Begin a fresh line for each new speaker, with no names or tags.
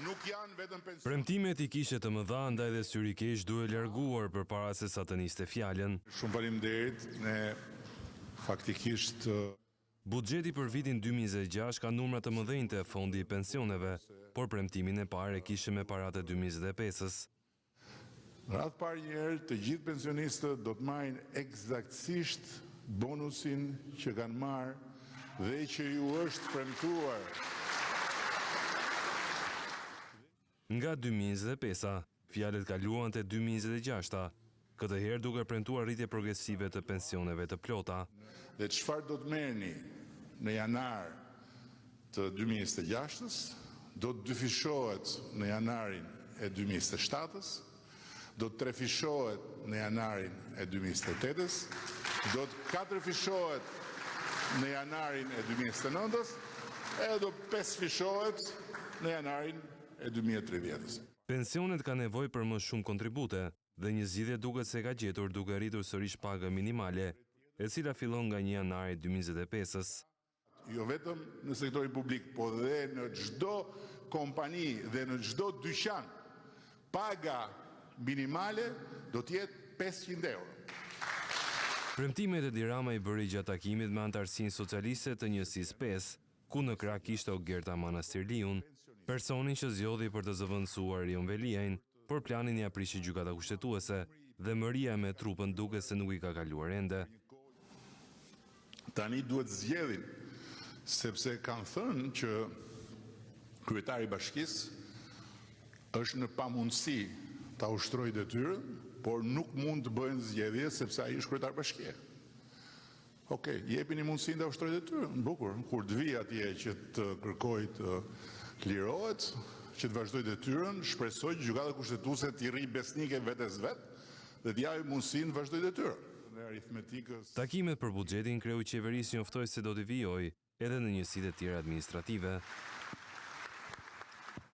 Nuk janë vetëm pensionet.
Premtimet i kishte të mëdha, ndaj dhe syri i keq duhej larguar përpara se sa të niste fjalën.
Shumë faleminderit, ne faktikisht.
Buxheti për vitin 2026 ka numra të mëdhenj te fondi i pensioneve, por premtimin e parë e kishte me paratë e 2025-ës.
Në radhë të parë njëherë të gjithë pensionistët do të marrin ekzaktësisht bonusin që kanë marrë dhe që ju është premtuar.
Nga 2025-a, fjalët kaluan te 2026-a, këtë herë duke premtuar rritje progresive të pensioneve të plota.
Dhe çfarë do të merrni në janar të 2026-ës, do të dyfishohet në janarin e 2027-ës, do të trefishohet në janarin e 2028-ës, do të katërfishohet në janarin e 2029-ës, edhe do pesëfishohet në janarin e 2030-ës.
Pensionet kanë nevojë për më shumë kontribute dhe një zgjidhje duket se ka gjetur duke rritur sërish pagën minimale, e cila fillon nga 1 janari 2025-ës.
Jo vetëm në sektorin publik, po dhe në çdo kompani dhe në çdo dyqan, paga minimale do të jetë 500 euro.
Premtimet Edi Rama i bëri gjatë takimit me anëtarësinë socialiste të njësisë 5, ku në krah kishte Ogerta Manastirliun, personin që zgjodhi për të zëvendësuar Erion Veliajn, por planin ia prishi gjykata kushtetuese dhe mëria me trupën duket se nuk i ka kaluar ende.
Tani duhet zgjedhin, sepse kanë thënë që kryetari i bashkisë është në pamundësi ta ushtrojë detyrën, por nuk mund të bëhen zgjedhje sepse ai është kryetar bashkie. Okej, jepini mundësinë ta ushtrojë detyrën, bukur. Kur të vijë atje që të kërkojë të lirohet, që të vazhdojë detyrën, shpresoj që gjykata kushtetuese t'i rrijë besnike vetes vet dhe t'i japë mundësinë të vazhdojë detyrën.
Takimet për buxhetin kreu i qeverisë njoftoi se do t'i vijojë edhe në njësitë e tjera administrative.